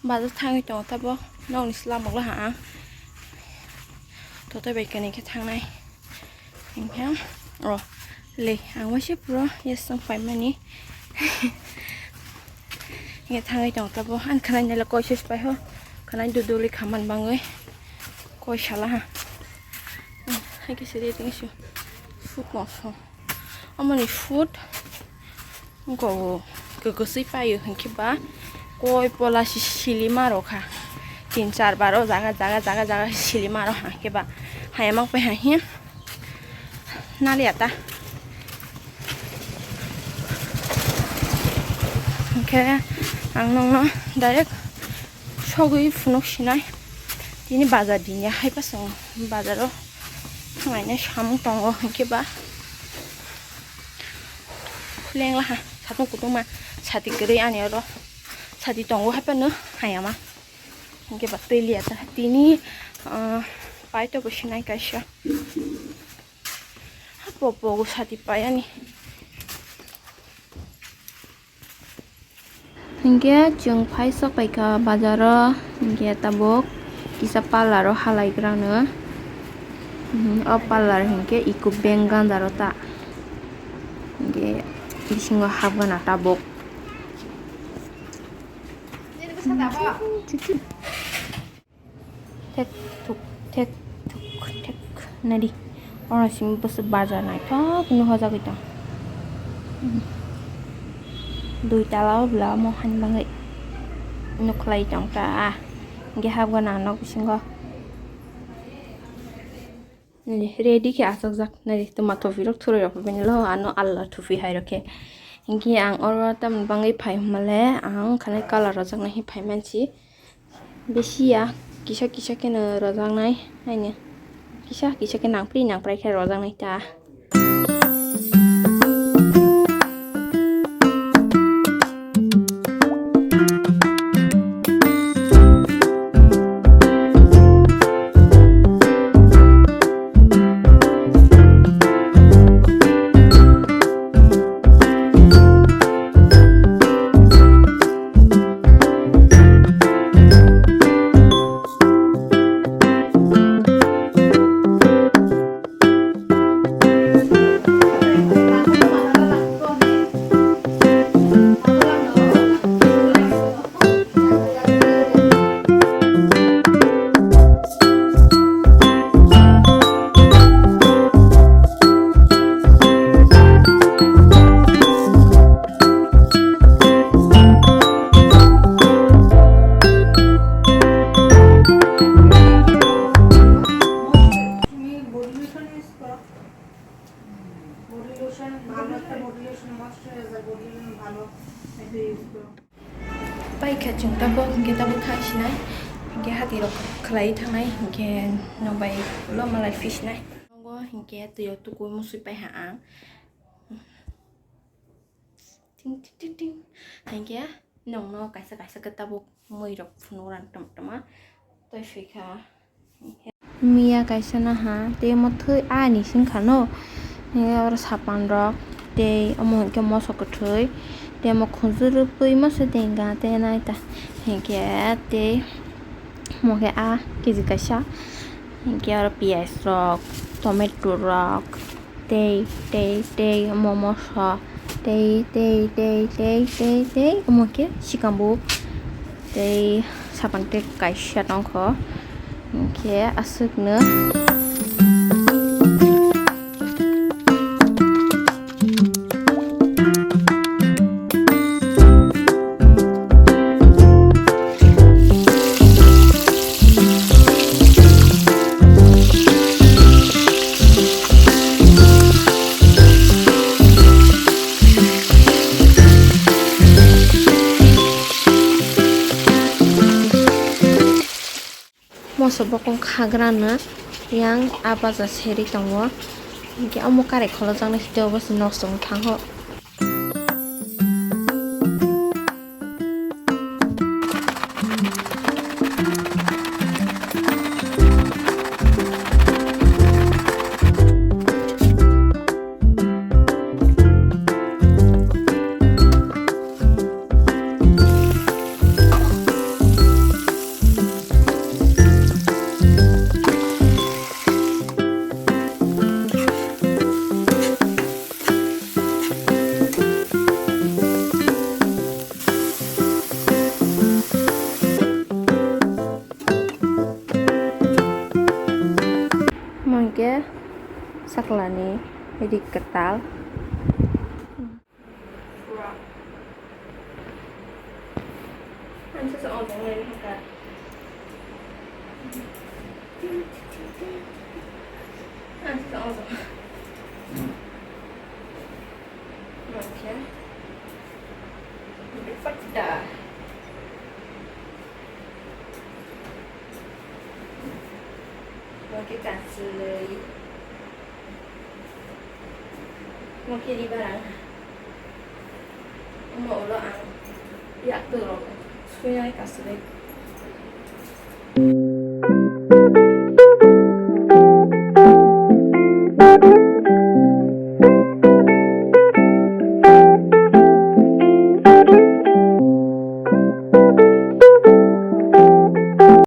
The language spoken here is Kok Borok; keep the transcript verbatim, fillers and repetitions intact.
Bazar thangwi tongo tabok, nokni slamok laha ang. Totai bai kani khe thangnai. Hinkhe, o, le, ang waisa puro yasang paimani. Hinkhe thangwi tongo tabok, ang khwnai nai le koi sos pai ho. Khwnai duduli khaman bangwi. Koi sala ha. Hai khe siri tingsu. Food no so. Amoni food. Go kwkwi paio hinkhe ba koi pola si sili ma rokha. Tin char bar o jaga, jaga, jaga, jaga sili ma rokha hinkhe ba. Haya mang pai ha hi. Nali ata. Hinkhe ang nokno direct sogwi phunuk sinai. Tini bazar dinya hai pasung bazaro thangnai samung tongo hinkhe ba. Lengla ha, satung kutung ma, sati kwrwi ani oro. Sati tongo hai phano hayama. Hinkhe ba twi liya ta. Tini, ah, paito bo sinai kaisa. Hapo pogo sati payani. Hinkhe chwng phai sok paikha bazaro, hinkhe tabuk kisa parlour o halaigrano. Mhm, o parlour hinkhe Eco Bank ganjaro ta. Hinkhe bisingo hapgana tabuk. Thek thuk, thek thuk, thek. Nadi. Oro simi bwswk bazar naithok hinwi hojagwi tong. Dui tala o bwla omo hani bagwi nukhlai tong ta. Hinkhe hapgana ang nok bisingo. Nadi, ready khe achukjak. Nadi, twma thupi rok thurui rok bini lo ano Allah thupi hai rok khe. Hinkhe ang oro tamni bagwi phai hwnmale ang khanai colour rwjaknai hinwi phai mansi. Bisi ya, kisa kisa kheno rojaknai, haino kisa kisa khe nangpri nangprai khe rojaknai ta. Body lotion ভালো একটা body lotion, moisturizer body lotion ভালো একটা use করো। Paikha chwng tabuk hinkhe tabuk thang sinai hinkhe hati rok khlai thangnai hinkhe nokbai ulo malai phi sinai. Nogo hinkhe twi o tukui musui paiha ang. Ting ting ting ting. Hinkhe nokno kaisa kaisa khe tabuk mui rok phunuk rang tama tama. Tei swikha. Miya kaisa naha tei omo thwi ani singkha no. Hinkhe oro sapan rok tei omo hinkhe moso kwthwi tei omo khunju rwpwi masa tei hinkha tei naita hinkhe tei omo khe a keji kaisa hinkhe oro piyaj rok tomato rok. Tei, tei, tei, omo moso. Tei, tei, tei, tei, tei, tei, omo khe sikambuk. Tei sapan tei kaisa tongkho. Hinkhe aswkno. Moso bokong khagrano yang a baja seri tongo. Hinkhe omo karai kholojaknai hwnkhe obo se nosto wng thango. Kwlani ri kwtal. Oke, kasih. Mo khe ri barang. Omo ulo ang yak twi rok sui nai kasui.